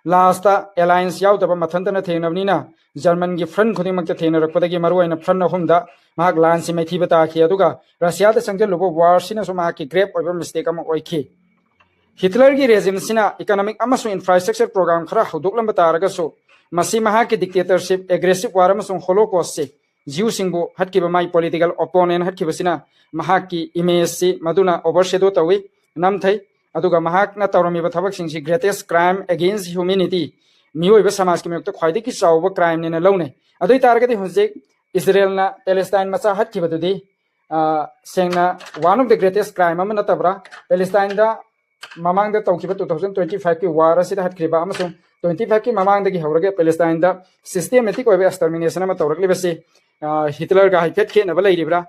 lastꯇ alliance ꯌꯥꯎꯗꯕ ꯃꯊꯟꯇꯅ ꯊꯦꯡꯅꯕꯅꯤꯅ Germanꯒꯤ front ꯈꯨꯗꯤꯡꯃꯛꯇ ꯊꯦꯡꯅꯔꯛꯄꯗꯒꯤ ꯃꯔꯨꯑꯣꯏꯅ front ꯑꯍꯨꯝꯗ ꯃꯍꯥꯛ ꯂꯥꯟꯁꯤ ꯃꯥꯏꯊꯤꯕ ꯇꯥꯈꯤ꯫ ꯑꯗꯨꯒ Russiaꯗ ꯆꯪꯁꯤꯜꯂꯨꯕ warꯁꯤꯅꯁꯨ ꯃꯍꯥꯛꯀꯤ grave ꯑꯣꯏꯕ mistake ꯑꯃ ꯑꯣꯏꯈꯤ꯫ Hitlerꯒꯤ regimeꯁꯤꯅ economic ꯑꯃꯁꯨꯡ infrastructure program ꯈꯔ ꯍꯧꯗꯣꯛꯂꯝꯕ ꯇꯥꯔꯒꯁꯨ ꯃꯁꯤ ꯃꯍꯥꯛꯀꯤ dictatorship, aggressive war ꯑꯃꯁꯨꯡ Holocaustꯁꯤ Jewꯁꯤꯡꯕꯨ ꯍꯠꯈꯤꯕ, ꯃꯥꯒꯤ political opponent ꯍꯠꯈꯤꯕꯁꯤꯅ ꯃꯍꯥꯛꯀꯤ imageꯁꯤ ꯃꯗꯨꯅ overshadow ꯇꯧꯏ, ꯅꯝꯊꯩ꯫ ꯑꯗꯨꯒ ꯃꯍꯥꯛꯅ ꯇꯧꯔꯝꯃꯤꯕ ꯊꯕꯛꯁꯤꯡꯁꯤ greatest crime against humanity, ꯃꯤꯑꯣꯏꯕ ꯁꯃꯥꯖꯀꯤ ꯃꯥꯌꯣꯛꯇ ꯈ꯭ꯋꯥꯏꯗꯒꯤ ꯆꯥꯎꯕ crimeꯅꯦꯅ ꯂꯧꯅꯩ꯫ ꯑꯗꯨ ꯑꯣꯏꯇꯥꯔꯒꯗꯤ ꯍꯧꯖꯤꯛ ꯏꯖꯔꯦꯜꯅ ꯄꯦꯂꯦꯁꯇꯥꯏꯟ ꯃꯆꯥ ꯍꯥꯠꯈꯤꯕꯗꯨꯗꯤ, ꯑ, ꯁꯦꯡꯅ one of the greatest crime ꯑꯃ ꯅꯠꯇꯕ꯭ꯔꯥ? ꯄꯦꯂꯦꯁꯇꯥꯏꯟꯗ ꯃꯃꯥꯡꯗ ꯇꯧꯈꯤꯕ two thousand twenty fiveꯀꯤ war ꯑꯁꯤꯗ ꯍꯥꯠꯈ꯭ꯔꯤꯕ ꯑꯃꯁꯨꯡ twenty fiveꯀꯤ ꯃꯃꯥꯡꯗꯒꯤ ꯍꯧꯔꯒ ꯄꯦꯂꯦꯁꯇꯥꯏꯟꯗ systematic ꯑꯣꯏꯕ extermination ꯑꯃ ꯇꯧꯔꯛꯂꯤꯕꯁꯤ, ꯑ, ꯍꯤꯇꯂꯔꯒ ꯍꯥꯏꯐꯦꯠ ꯈꯦꯠꯅꯕ ꯂꯩꯔꯤꯕ꯭ꯔꯥ?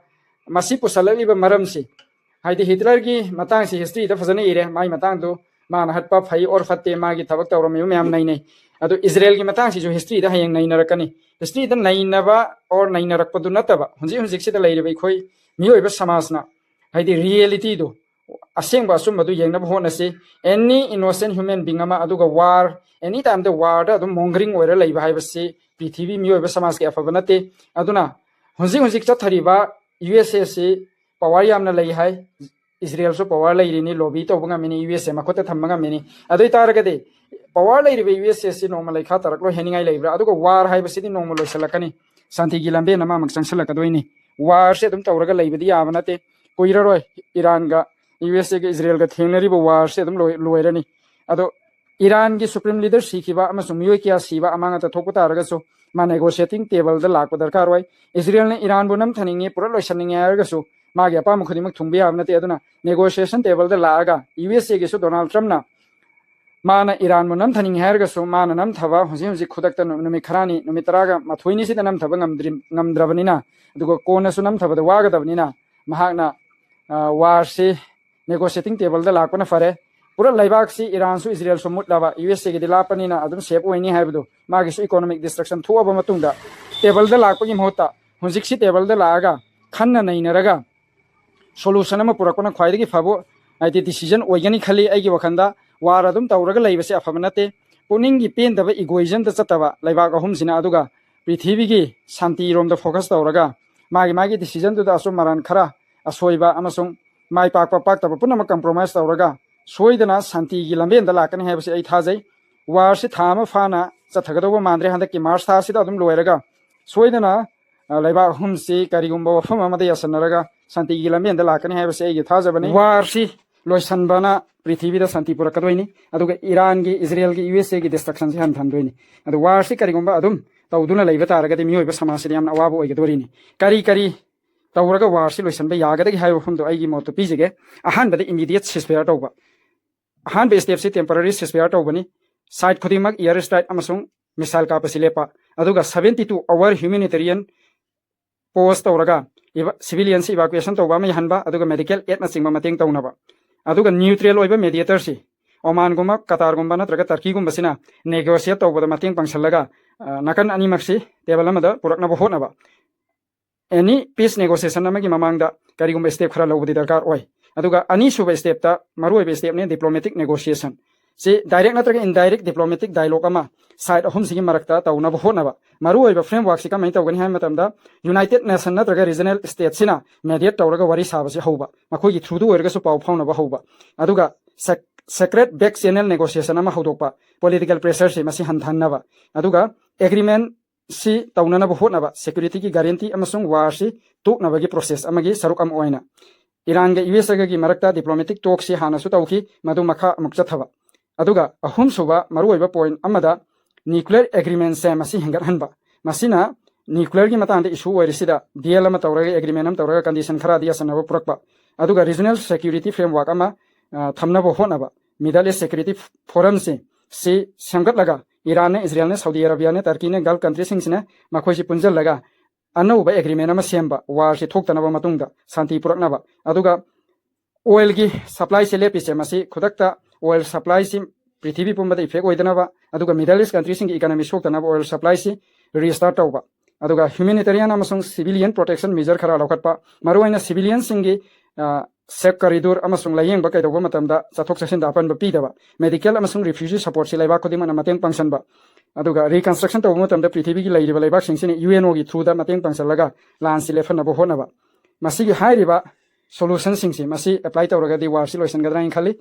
ꯃꯁꯤ ꯄꯨꯁꯜꯂꯛꯂꯤꯕ ꯃꯔꯝꯁꯤ, ꯍꯥꯏꯗꯤ ꯍꯤꯇꯂꯔꯒꯤ ꯃꯇꯥꯡꯁꯤ historyꯗ ꯐꯖꯅ ꯏꯔꯦ, ꯃꯥꯒꯤ ꯃꯇꯥꯡꯗꯨ ꯃꯥꯅ ꯍꯠꯄ ꯐꯩ or ꯐꯠꯇꯦ, ꯃꯥꯒꯤ ꯊꯕꯛ ꯇꯧꯔꯝꯃꯤꯕ ꯃꯌꯥꯝ ꯅꯩꯅꯩ꯫ ꯑꯗꯣ ꯏꯖꯔꯦꯜꯒꯤ ꯃꯇꯥꯡꯁꯤꯁꯨ historyꯗ ꯍꯌꯦꯡ ꯅꯩꯅꯔꯛꯀꯅꯤ꯫ Historyꯗ ꯅꯩꯅꯕ or ꯅꯩꯅꯔꯛꯄꯗꯨ ꯅꯠꯇꯕ, ꯍꯧꯖꯤꯛ ꯍꯧꯖꯤꯛꯁꯤꯗ ꯂꯩꯔꯤꯕ ꯑꯩꯈꯣꯏ ꯃꯤꯑꯣꯏꯕ ꯁꯃꯥꯖꯅ, ꯍꯥꯏꯗꯤ realityꯗꯨ, ꯑꯁꯦꯡꯕ ꯑꯆꯨꯝꯕꯗꯨ ꯌꯦꯡꯅꯕ ꯍꯣꯠꯅꯁꯤ꯫ Any innocent human being ꯑꯃ, ꯑꯗꯨꯒ war, any timeꯗ warꯗ ꯑꯗꯨꯝ mongering ꯑꯣꯏꯔ ꯂꯩꯕ ꯍꯥꯏꯕꯁꯤ ꯄ꯭ꯔꯤꯊꯤꯕꯤ ꯃꯤꯑꯣꯏꯕ ꯁꯃꯥꯖꯀꯤ ꯑꯐꯕ ꯅꯠꯇꯦ꯫ ꯑꯗꯨꯅ ꯍꯧꯖꯤꯛ ꯍꯧꯖꯤꯛ ꯆꯠꯊꯔꯤꯕ USAꯁꯤ power ꯌꯥꯝꯅ ꯂꯩ ꯍꯥꯏ, ꯏꯖꯔꯦꯜꯁꯨ power ꯂꯩꯔꯤꯅꯤ, lobby ꯇꯧꯕ ꯉꯝꯃꯤꯅꯤ, USA ꯃꯈꯨꯠꯇ ꯊꯝꯕ ꯉꯝꯃꯤꯅꯤ꯫ ꯑꯗꯨ ꯑꯣꯏꯇꯥꯔꯒꯗꯤ power ꯂꯩꯔꯤꯕ USAꯁꯤ ꯅꯣꯡꯃ ꯂꯩꯈꯥ ꯇꯥꯔꯛꯂꯣꯏ ꯍꯥꯏꯅꯤꯡꯉꯥꯏ ꯂꯩꯕ꯭ꯔꯥ? ꯑꯗꯨꯒ war ꯍꯥꯏꯕꯁꯤꯗꯤ ꯅꯣꯡꯃ ꯂꯣꯏꯁꯤꯜꯂꯛꯀꯅꯤ, ꯁꯥꯟꯇꯤꯒꯤ ꯂꯝꯕꯦꯟ ꯑꯃ ꯑꯃꯨꯛ ꯆꯪꯁꯤꯜꯂꯛꯀꯗꯣꯏꯅꯤ꯫ Warꯁꯦ ꯑꯗꯨꯝ ꯇꯧꯔꯒ ꯂꯩꯕꯗꯤ ꯌꯥꯕ ꯅꯠꯇꯦ, ꯀꯨꯏꯔꯔꯣꯏ꯫ ꯏꯔꯥꯟꯒ USAꯒ ꯏꯖꯔꯦꯜꯒ ꯊꯦꯡꯅꯔꯤꯕ warꯁꯦ ꯑꯗꯨꯝ ꯂꯣꯏ-, ꯂꯣꯏꯔꯅꯤ꯫ ꯑꯗꯣ ꯏꯔꯥꯟꯒꯤ supreme leader ꯁꯤꯈꯤꯕ ꯑꯃꯁꯨꯡ ꯃꯤꯑꯣꯏ ꯀꯌꯥ ꯁꯤꯕ ꯑꯃꯥꯡ ꯑꯇ ꯊꯣꯛꯄ ꯇꯥꯔꯒꯁꯨ ꯃꯥ negotiating tableꯗ ꯂꯥꯛꯄ ꯗꯔꯀꯥꯔ ꯑꯣꯏ꯫ ꯏꯖꯔꯦꯜꯅ ꯏꯔꯥꯟꯕꯨ ꯅꯝꯊꯅꯤꯡꯉꯤ, ꯄꯨꯔꯥ ꯂꯣꯏꯁꯟꯅꯤꯡꯉꯦ ꯍꯥꯏꯔꯒꯁꯨ ꯃꯥꯒꯤ ꯑꯄꯥꯝꯕ ꯈꯨꯗꯤꯡꯃꯛ ꯊꯨꯡꯕ ꯌꯥꯕ ꯅꯠꯇꯦ꯫ ꯑꯗꯨꯅ negotiation tableꯗ ꯂꯥꯛꯑꯒ USAꯒꯤꯁꯨ ꯗꯣꯅꯥꯜꯗ ꯇ꯭ꯔꯝꯞꯅ ꯃꯥꯅ ꯏꯔꯥꯟꯕꯨ ꯅꯝꯊꯅꯤꯡꯉꯦ ꯍꯥꯏꯔꯒꯁꯨ ꯃꯥꯅ ꯅꯝꯊꯕ ꯍꯧꯖꯤꯛ ꯍꯧꯖꯤꯛ ꯈꯨꯗꯛꯇ ꯅꯨ-, ꯅꯨꯃꯤꯠ ꯈꯔꯅꯤ, ꯅꯨꯃꯤꯠ ꯇꯔꯥꯒ ꯃꯥꯊꯣꯏꯅꯤꯁꯤꯗ ꯅꯝꯊꯕ ꯉꯝꯗ꯭ꯔꯤ-, ꯉꯝꯗ꯭ꯔꯕꯅꯤꯅ, ꯑꯗꯨꯒ ꯀꯣꯟꯅꯁꯨ ꯅꯝꯊꯕꯗ ꯋꯥꯒꯗꯕꯅꯤꯅ ꯃꯍꯥꯛꯅ, ꯑ, warꯁꯤ negotiating tableꯗ ꯂꯥꯛꯄꯅ ꯐꯔꯦ꯫ ꯄꯨꯔꯥ ꯂꯩꯕꯥꯛꯁꯤ ꯏꯔꯥꯟꯁꯨ ꯏꯖꯔꯦꯜꯁꯨ ꯃꯨꯠꯂꯕ, USAꯒꯤꯗꯤ ꯂꯥꯞꯄꯅꯤꯅ ꯑꯗꯨꯝ safe ꯑꯣꯏꯅꯤ ꯍꯥꯏꯕꯗꯨ, ꯃꯥꯒꯤꯁꯨ economic destruction ꯊꯣꯛꯑꯕ ꯃꯇꯨꯡꯗ tableꯗ ꯂꯥꯛꯄꯒꯤ ꯃꯍꯨꯠꯇ ꯍꯧꯖꯤꯛꯁꯤ tableꯗ ꯂꯥꯛꯑꯒ ꯈꯟꯅ ꯅꯩꯅꯔꯒ solution ꯑꯃ ꯄꯨꯔꯛꯄꯅ ꯈ꯭ꯋꯥꯏꯗꯒꯤ ꯐꯕ, ꯍꯥꯏꯗꯤ, decision ꯑꯣꯏꯒꯅꯤ ꯈꯜꯂꯤ꯫ ꯑꯩꯒꯤ ꯋꯥꯈꯜꯗ war ꯑꯗꯨꯝ ꯇꯧꯔꯒ ꯂꯩꯕꯁꯦ ꯑꯐꯕ ꯅꯠꯇꯦ꯫ ꯄꯨꯛꯅꯤꯡꯒꯤ ꯄꯦꯟꯗꯕ egoismꯗ ꯆꯠꯇꯕ ꯂꯩꯕꯥꯛ ꯑꯍꯨꯝꯁꯤꯅ, ꯑꯗꯨꯒ ꯄ꯭ꯔꯤꯊꯤꯕꯤꯒꯤ ꯁꯥꯟꯇꯤꯔꯣꯝꯗ focus ꯇꯧꯔꯒ ꯃꯥꯒꯤ ꯃꯥꯒꯤ decisionꯗꯨꯗ ꯑꯆꯨꯝ ꯑꯔꯥꯟ ꯈꯔ, ꯑꯁꯣꯏꯕ ꯑꯃꯁꯨꯡ ꯃꯥꯏ ꯄꯥꯛꯄ ꯄꯥꯛꯇꯕ ꯄꯨꯝꯅꯃꯛ compromise ꯇꯧꯔꯒ ꯁꯣꯏꯗꯅ ꯁꯥꯟꯇꯤꯒꯤ ꯂꯝꯕꯦꯟꯗ ꯂꯥꯛꯀꯅꯤ ꯍꯥꯏꯕꯁꯤ ꯑꯩ ꯊꯥꯖꯩ꯫ Warꯁꯤ ꯊꯥ ꯑꯃ ꯐꯥꯅ ꯆꯠꯊꯒꯗꯧꯕ ꯃꯥꯟꯗ꯭ꯔꯦ, ꯍꯟꯗꯛꯀꯤ March ꯊꯥꯁꯤꯗ ꯑꯗꯨꯝ ꯂꯣꯏꯔꯒ ꯁꯣꯏꯗꯅ, ꯑ, ꯂꯩꯕꯥꯛ ꯑꯍꯨꯝꯁꯤ ꯀꯔꯤꯒꯨꯝꯕ ꯋꯥꯐꯝ ꯑꯃꯗ ꯌꯥꯁꯟꯅꯔꯒ ꯁꯥꯟꯇꯤꯒꯤ ꯂꯝꯕꯦꯟꯗ ꯂꯥꯛꯀꯅꯤ ꯍꯥꯏꯕꯁꯤ ꯑꯩꯒꯤ ꯊꯥꯖꯕꯅꯤ꯫ Warꯁꯤ ꯂꯣꯏꯁꯟꯕꯅ ꯄ꯭ꯔꯤꯊꯤꯕꯤꯗ ꯁꯥꯟꯇꯤ ꯄꯨꯔꯛꯀꯗꯣꯏꯅꯤ꯫ ꯑꯗꯨꯒ ꯏꯔꯥꯟꯒꯤ, ꯏꯖꯔꯦꯜꯒꯤ, ꯌꯨ ꯑꯦꯁ ꯑꯦꯒꯤ ꯗꯤꯁꯇ꯭ꯔꯛꯁꯟꯁꯤ ꯍꯟꯊꯍꯟꯗꯣꯏꯅꯤ꯫ ꯑꯗꯨ ꯋꯥꯔꯁꯤ ꯀꯔꯤꯒꯨꯝꯕ ꯑꯗꯨꯝ ꯇꯧꯗꯨꯅ ꯂꯩꯕ ꯇꯥꯔꯒꯗꯤ ꯃꯤꯑꯣꯏꯕ ꯁꯃꯥꯖꯁꯤꯗ ꯌꯥꯝꯅ ꯑꯋꯥꯕ ꯑꯣꯏꯒꯗꯣꯔꯤꯅꯤ꯫ ꯀꯔꯤ ꯀꯔꯤ ꯇꯧꯔꯒ ꯋꯥꯔꯁꯤ ꯂꯣꯏꯁꯤꯟꯕ ꯌꯥꯒꯗꯒꯦ ꯍꯥꯏꯕ ꯋꯥꯐꯝꯗꯣ ꯑꯩꯒꯤ ꯃꯣꯠꯇꯨ ꯄꯤꯖꯒꯦ꯫ ꯑꯍꯥꯟꯕꯗ, ꯏꯃꯤꯗꯤꯌꯦꯠ ꯁꯤꯁꯐꯌꯥꯔ ꯇꯧꯕ꯫ ꯑꯍꯥꯟꯕ ꯁ꯭ꯇꯦꯞꯁꯤ ꯇꯦꯝꯄꯔꯔꯤ ꯁꯤꯁꯐꯌꯥꯔ ꯇꯧꯕꯅꯤ꯫ ꯁꯥꯏꯠ ꯈꯨꯗꯤꯡꯃꯛ ꯏꯌꯔ ꯁ꯭ꯇ꯭ꯔꯥꯏꯛ ꯑꯃꯁꯨꯡ ꯃꯤꯁꯥꯏꯜ ꯀꯥꯞꯄꯁꯤ ꯂꯦꯞꯄ, ꯑꯗꯨꯒ seventy two hour humanitarian pause ꯇꯧꯔꯒ ꯏꯚ-, ꯁꯤꯚꯤꯂꯤꯌꯟꯁꯤ ꯏꯚꯥꯀꯨꯌꯦꯁꯟ ꯇꯧꯕ ꯑꯃ ꯌꯥꯍꯟꯕ, ꯑꯗꯨꯒ ꯃꯦꯗꯤꯀꯦꯜ ꯑꯦꯗꯅꯆꯤꯡꯕ ꯃꯇꯦꯡ ꯇꯧꯅꯕ, ꯑꯗꯨꯒ ꯅ꯭ꯌꯨꯇ꯭ꯔꯦꯜ ꯑꯣꯏꯕ ꯃꯦꯗꯤꯌꯦꯇꯔꯁꯤ ꯑꯣꯃꯥꯟꯒꯨꯝꯕ, ꯀꯇꯥꯔꯒꯨꯝꯕ ꯅꯠꯇ꯭ꯔꯒ ꯇꯔꯀꯤꯒꯨꯝꯕꯁꯤꯅ ꯅꯦꯒꯣꯁꯤꯌꯦꯠ ꯇꯧꯕꯗ ꯃꯇꯦꯡ ꯄꯥꯡꯁꯜꯂꯒ, ꯑ, ꯅꯥꯀꯟ ꯑꯅꯤꯃꯛꯁꯤ ꯇꯦꯕꯜ ꯑꯃꯗ ꯄꯨꯔꯛꯅꯕ ꯍꯣꯠꯅꯕ꯫ ꯑꯦꯅꯤ ꯄꯤꯁ ꯅꯦꯒꯣꯁꯤꯌꯦꯁꯟ ꯑꯃꯒꯤ ꯃꯃꯥꯡꯗ ꯀꯔꯤꯒꯨꯝꯕ ꯁ꯭ꯇꯦꯞ ꯈꯔ ꯂꯧꯕꯗꯤ ꯗꯔꯀꯥꯔ ꯑꯣꯏ꯫ ꯑꯗꯨꯒ ꯑꯅꯤꯁꯨꯕ ꯁ꯭ꯇꯦꯞꯇ ꯃꯔꯨꯑꯣꯏꯕ ꯁ꯭ꯇꯦꯞꯅꯤ ꯗꯤꯄ꯭ꯂꯣꯃꯦꯇꯤꯛ ꯅꯦꯒꯣꯁꯤꯌꯦꯁꯟ꯫ ꯁꯤ ꯗꯥꯏꯔꯦꯛ ꯅꯠꯇ꯭ꯔꯒ ꯏꯟꯗꯥꯏꯔꯦꯛ ꯗꯤꯄ꯭ꯂꯣꯃꯦꯇꯤꯛ ꯗꯥꯏꯂꯣꯒ ꯑꯃ ꯁꯥꯏꯠ ꯑꯍꯨꯝꯁꯤꯒꯤ ꯃꯔꯛꯇ ꯇꯧꯅꯕ ꯍꯣꯠꯅꯕ꯫ ꯃꯔꯨꯑꯣꯏꯕ ꯐ꯭ꯔꯦꯝꯋꯥꯔꯛꯁꯤ ꯀꯃꯥꯏꯅ ꯇꯧꯒꯅꯤ ꯍꯥꯏꯕ ꯃꯇꯝꯗ, ꯌꯨꯅꯥꯏꯇꯦꯗ ꯅꯦꯁꯟ ꯅꯠꯇ꯭ꯔꯒ ꯔꯤꯖꯅꯦꯜ ꯁ꯭ꯇꯦꯠꯁꯤꯅ ꯃꯦꯗꯤꯌꯦꯠ ꯇꯧꯔꯒ ꯋꯥꯔꯤ ꯁꯥꯕꯁꯤ ꯍꯧꯕ, ꯃꯈꯣꯏꯒꯤ ꯊ꯭ꯔꯨꯗ ꯑꯣꯏꯔꯒꯁꯨ ꯄꯥꯎ ꯐꯥꯎꯅꯕ ꯍꯧꯕ꯫ ꯑꯗꯨꯒ ꯁꯦꯛ-, ꯁꯦꯀ꯭ꯔꯦꯠ ꯕꯦꯛ ꯆꯦꯅꯦꯜ ꯅꯦꯒꯣꯁꯤꯌꯦꯁꯟ ꯑꯃ ꯍꯧꯗꯣꯛꯄ, ꯄꯣꯂꯤꯇꯤꯀꯦꯜ ꯄ꯭ꯔꯦꯁꯔꯁꯤ ꯃꯁꯤ ꯍꯟꯊꯍꯟꯅꯕ꯫ ꯑꯗꯨꯒ ꯑꯦꯒ꯭ꯔꯤꯃꯦꯟ ꯁꯤ ꯇꯧꯅꯅꯕ ꯍꯣꯠꯅꯕ, ꯁꯦꯀ꯭ꯌꯨꯔꯤꯇꯤꯒꯤ ꯒꯥꯔꯦꯟꯇꯤ ꯑꯃꯁꯨꯡ ꯋꯥꯔꯁꯤ ꯇꯣꯛꯅꯕꯒꯤ ꯄ꯭ꯔꯣꯁꯦꯁ ꯑꯃꯒꯤ ꯁꯔꯨꯛ ꯑꯃ ꯑꯣꯏꯅ ꯏꯔꯥꯟꯒ ꯌꯨ ꯑꯦꯁ ꯑꯦꯒꯒꯤ ꯃꯔꯛꯇ ꯗꯤꯄ꯭ꯂꯣꯃꯦꯇꯤꯛ ꯇꯣꯛꯁꯤ ꯍꯥꯟꯅꯁꯨ ꯇꯧꯈꯤ, ꯃꯗꯨ ꯃꯈꯥ ꯑꯃꯨꯛ ꯆꯠꯊꯕ꯫ ꯑꯗꯨꯒ ꯑꯍꯨꯝꯁꯨꯕ ꯃꯔꯨꯑꯣꯏꯕ ꯄꯣꯏꯟꯠ ꯑꯃꯗ, ꯅ꯭ꯌꯨꯀ꯭ꯂꯤꯌꯔ ꯑꯦꯒ꯭ꯔꯤꯃꯦꯟꯁꯦ ꯃꯁꯤ ꯍꯦꯟꯒꯠꯍꯟꯕ꯫ ꯃꯁꯤꯅ ꯅ꯭ꯌꯨꯀ꯭ꯂꯤꯌꯔꯒꯤ ꯃꯇꯥꯡꯗ ꯏꯁꯨ ꯑꯣꯏꯔꯤꯁꯤꯗ ꯗꯤꯜ ꯑꯃ ꯇꯧꯔꯒ, ꯑꯦꯒ꯭ꯔꯤꯃꯦꯟ ꯑꯃ ꯇꯧꯔꯒ, ꯀꯟꯗꯤꯁꯟ ꯈꯔꯗꯤ ꯌꯥꯁꯟꯅꯕ ꯄꯨꯔꯛꯄ꯫ ꯑꯗꯨꯒ ꯔꯤꯖꯅꯦꯜ ꯁꯦꯀ꯭ꯌꯨꯔꯤꯇꯤ ꯐ꯭ꯔꯦꯝꯋꯥꯔꯛ ꯑꯃ, ꯑ, ꯊꯝꯅꯕ ꯍꯣꯠꯅꯕ꯫ ꯃꯤꯗꯜ ꯏꯁ ꯁꯦꯀ꯭ꯌꯨꯔꯤꯇꯤ ꯐꯣꯔꯝꯁꯤ, ꯁꯤ ꯁꯦꯝꯒꯠꯂꯒ, ꯏꯔꯥꯟꯅ, ꯏꯖꯔꯦꯜꯅ, ꯁꯥꯎꯗꯤ ꯑꯔꯥꯕꯤꯌꯥꯅ, ꯇꯔꯀꯤꯅ, ꯒꯜꯐ ꯀꯟꯇ꯭ꯔꯤꯁꯤꯡꯁꯤꯅ ꯃꯈꯣꯏꯁꯤ ꯄꯨꯟꯁꯤꯜꯂꯒ ꯑꯅꯧꯕ ꯑꯦꯒ꯭ꯔꯤꯃꯦꯟ ꯑꯃ ꯁꯦꯝꯕ, ꯋꯥꯔꯁꯤ ꯊꯣꯛꯇꯅꯕ ꯃꯇꯨꯡꯗ ꯁꯥꯟꯇꯤ ꯄꯨꯔꯛꯅꯕ꯫ ꯑꯗꯨꯒ ꯑꯣꯏꯜꯒꯤ ꯁꯄ꯭ꯂꯥꯏꯁꯦ ꯂꯦꯞꯄꯤꯁꯦ, ꯃꯁꯤ ꯈꯨꯗꯛꯇ ꯑꯣꯏꯜ ꯁꯄ꯭ꯂꯥꯏꯁꯤ ꯄ꯭ꯔꯤꯊꯤꯕꯤ ꯄꯨꯝꯕꯗ ꯏꯐꯦꯛ ꯑꯣꯏꯗꯅꯕ, ꯑꯗꯨꯒ ꯃꯤꯗꯜ ꯏꯁ ꯀꯟꯇ꯭ꯔꯤꯁꯤꯡꯒꯤ ꯏꯀꯅꯃꯤ ꯁꯣꯛꯇꯅꯕ ꯑꯣꯏꯜ ꯁꯄ꯭ꯂꯥꯏꯁꯤ ꯔꯤꯁꯇꯥꯔꯠ ꯇꯧꯕ, ꯑꯗꯨꯒ ꯍ꯭ꯌꯨꯃꯦꯅꯤꯇꯦꯔꯤꯌꯟ ꯑꯃꯁꯨꯡ ꯁꯤꯚꯤꯂꯤꯌꯟ ꯄ꯭ꯔꯣꯇꯦꯛꯁꯟ ꯃꯦꯖꯔ ꯈꯔ ꯂꯧꯈꯠꯄ, ꯃꯔꯨꯑꯣꯏꯅ ꯁꯤꯚꯤꯂꯤꯌꯟꯁꯤꯡꯒꯤ, ꯑ, ꯁꯦꯐ ꯀꯔꯤꯗꯣꯔ ꯑꯃꯁꯨꯡ ꯂꯥꯌꯦꯡꯕ ꯀꯩꯗꯧꯕ ꯃꯇꯝꯗ ꯆꯠꯊꯣꯛ ꯆꯠꯁꯤꯟꯗ ꯑꯄꯟꯕ ꯄꯤꯗꯕ, ꯃꯦꯗꯤꯀꯦꯜ ꯑꯃꯁꯨꯡ ꯔꯤꯐ꯭ꯌꯨꯖꯤ ꯁꯄꯣꯔꯠꯁꯤ ꯂꯩꯕꯥꯛ ꯈꯨꯗꯤꯡꯃꯛꯅ ꯃꯇꯦꯡ ꯄꯥꯡꯁꯟꯕ, ꯑꯗꯨꯒ ꯔꯤꯀꯟꯁꯇ꯭ꯔꯛꯁꯟ ꯇꯧꯕ ꯃꯇꯝꯗ ꯄ꯭ꯔꯤꯊꯤꯕꯤꯒꯤ ꯂꯩꯔꯤꯕ ꯂꯩꯕꯥꯛꯁꯤꯡꯁꯤꯅ ꯌꯨ ꯑꯦꯟ ꯑꯣꯒꯤ ꯊ꯭ꯔꯨꯗ ꯃꯇꯦꯡ ꯄꯥꯡꯁꯜꯂꯒ ꯂꯥꯟꯁꯤ ꯂꯦꯞꯍꯟꯅꯕ ꯍꯣꯠꯅꯕ꯫ ꯃꯁꯤꯒꯤ ꯍꯥꯏꯔꯤꯕ ꯁꯣꯂꯨꯁꯟꯁꯤꯡꯁꯤ ꯃꯁꯤ ꯑꯦꯄ꯭ꯂꯥꯏ ꯇꯧꯔꯒꯗꯤ ꯋꯥꯔꯁꯤ ꯂꯣꯏꯁꯤꯟꯒꯗ꯭ꯔꯥ ꯍꯥꯏꯅ ꯈꯜꯂꯤ꯫